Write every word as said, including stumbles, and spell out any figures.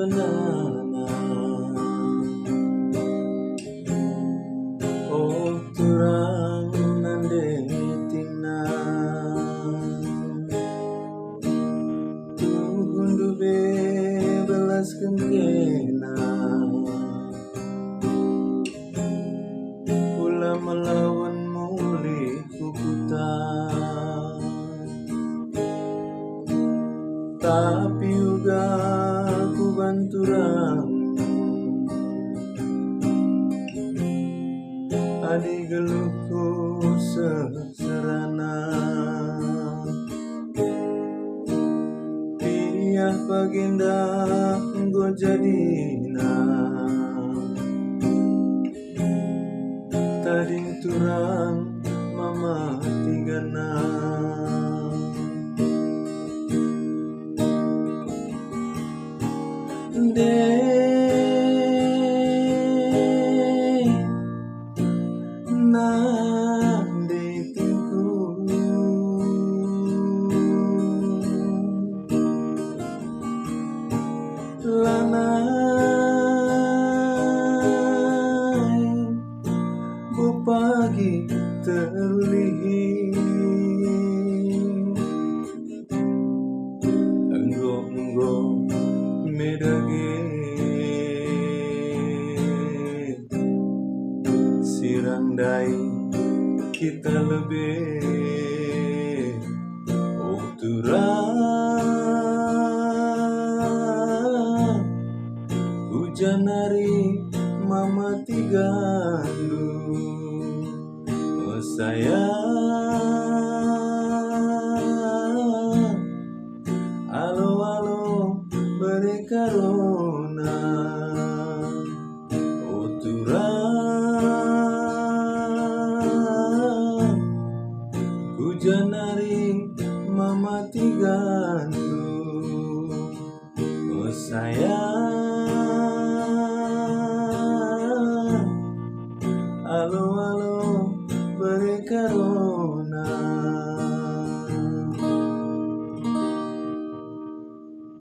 Nana, oh turang nande tingna, tuhundu be belasken kena. Kula melawen mulih ku kuta, tapi uga kuban turang. Adi geluhku seserana, piah bagenda enggo jadina. Tading turang mama tigana. Ndai, nande tingku. Lanai bo pagi terulihi. Enggo, enggo me dage sirang ndai kita lebe. Oh turang, ku ja nari mama tigandu. Oh sayang,